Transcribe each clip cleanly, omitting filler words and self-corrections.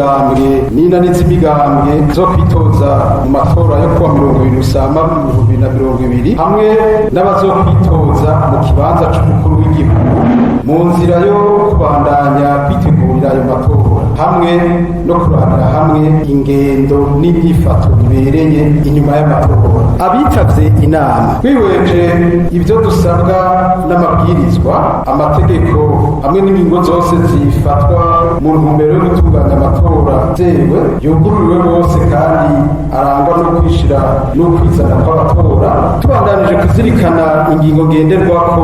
Imigambwe n'inani z'imigambwe zo kwitoza mu matora yo kuwa 20 Rusama 2020, hamwe n'abazokwitoza mu kibanza c'umukuru w'igihugu, mu nzira yo kubandanya kwitegurira ayo matora hamwe no kurabira hamwe ingendo n'inyifato bibereye inyuma y'amatora. Abitavye inama, twihweje ibyo dusabwa n'amabwirizwa, amategeko hamwe n'ingingo zose zifatwa mu ntumbero yo gutunganya amatora zewe, yugururiwe bose kandi arangwa no kwishira no kwizana kw'abatora, tubandanije kuzirikana ingingo ngenderwako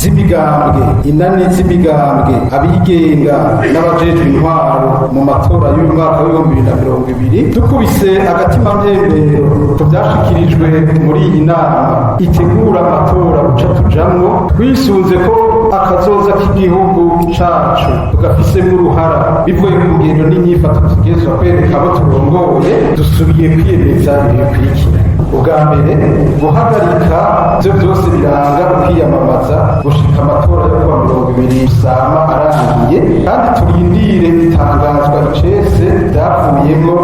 z'imigambwe, inani z'imigambwe, abigenga n'abajejwe intwaro mu matora y'uyu mwaka w'2020, dukubise agatima mpembero ku vyashikirijwe muri iyi nama itegura amatora buca tujamwo, twisunze ko akazoza k'igihugu cacu tugafisemwo uruhara bivuye ku ngendo n'inyifato tugezwa kwereka abo turongoye, dusubiye kwiyemeza ibi bikurikira: Ubwa mbere, guhagarika ivyo vyose biranga ukwiyamamaza gushika amatora yo kuwa 20 Rusama arangiye, kandi turindire itangazwa icese ryavuyemwo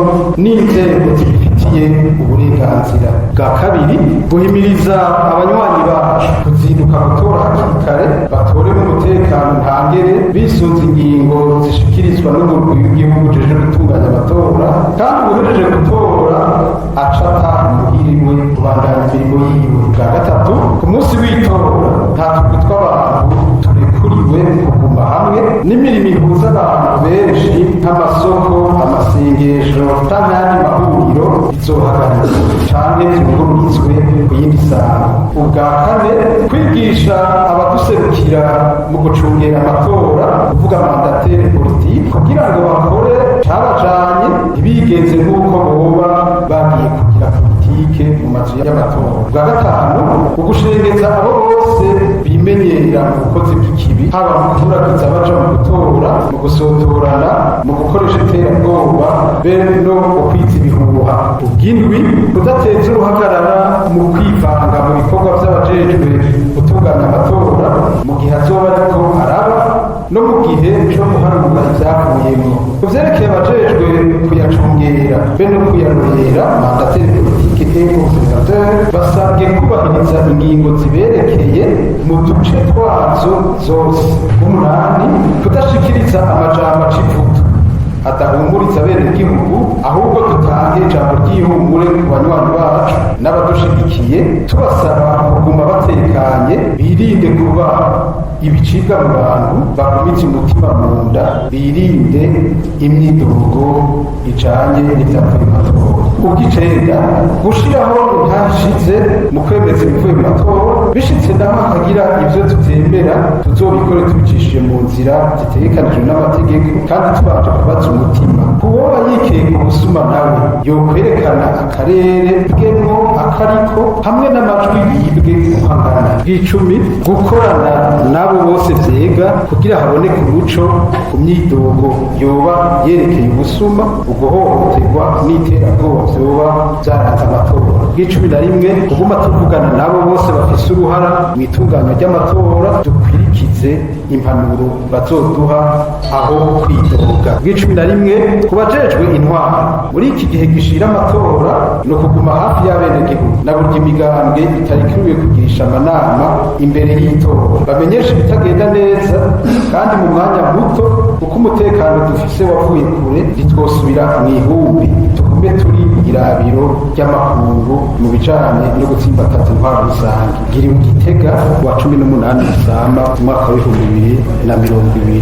n'inzego zibifitiye uburenganzira. Bwa kabiri, guhimiriza abanywanyi bacu kuzinduka gutora hakiri kare, batore n'umutekano ntangere, bisunze ingingo zishikirizwa n'umurwi w'igihugu ujejwe gutunganya amatora, kandi uwuhejeje gutora aca ataha muhira iwe kubandanya imirimo yiwe. Bwa gatatu, ku munsi w'itora nta tugwi tw'abantu turekuriwe kuguma hamwe, n'imirimo ihuza abantu benshi nk'amasoko, amasengesho canke ayandi mahuriro bizohagarikwa canke vyungururizwe ku yindi sango. Ubwa kane, kwigisha abaduserukira mu gucungera amatora, kuvuga mandataires politiques, kugira ngo bakore cabajanye, ntibigenze nk'uko boba bagiye kugira politike mu mazu y'amatora. Ubwa gatanu, ugushengeza abo bose bimenyera mu bukozi bw'ikibi, haba mu kuragiza baja mu gutora, mu gusotorana, mu gukoresha iterabwoba, be no gukwiza ibihuha. Ubw'indwi, kudateza uruhagarara mu kwivanga mu bikorwa vy'abajejwe gutunganya amatora mu gihe azoba ariko araba no mu gihe co guharura ivyavuyemwo. Ku vyerekeye abajejwe kuyacungera be no kuyarorera, mandataires politiques et observateurs, basabwe kubahiriza ingingo ziberekeye mu duce twazo zose. Umunani, kudashikiriza amajambo acivuga adahumuriza abenegihugu, ahubwo dutange ijambo ry'ihumure ku banywanyi bacu n'abadushigikiye, tubasaba kuguma batekanye, birinde kuba ibicibwa mu bantu, bagumize umutima mu nda, birinde imyidogo ijanye n'ivyavuye mu matora. Ubw'icenda, gushiraho intashize mu kwemeza ibivuye mu matora. Bishitse naho hakagira ivyo tutemera, tuzobikore tubicishije mu nzira zitegekanijwe n'amategeko kandi tubanje kubaza umutima. Kuwoba yikeka ubusuma, nawe yokwerekana akarere bwemwo akariko hamwe n'amajwi yibwe uko angana. Bw'icumi, gukorana n'abo bose vyega kugira haboneke umuco ku myidogo yoba yerekeye ubusuma, uguhohoterwa n'iterabwoba vyoba vyaranze amatora. Bw'icumi na rimwe, kuguma tuvugana n'abo bose bafise uruhara mu itunganywa ry'amatora, dukwirikize impanuro bazoduha aho kwidoga. Bw'icumi na rimwe, ku bajejwe intwaro muri iki gihe gishira amatora, ni ukuguma hafi y'abenegihugu na burya imigambwe itarikiriwe kugirisha amanama imbere y'itora, bamenyesha ibitagenda neza kandi mu mwanya muto, kuko umutekano dufise wavuye kure, ntitwosubira mu ihumbi. Tugume turi irabiro ry'amakungu mu bijanye no gutsimbataza intwaro rusange. Giriwe Gitega wa 18 Rusama umwaka w'2020.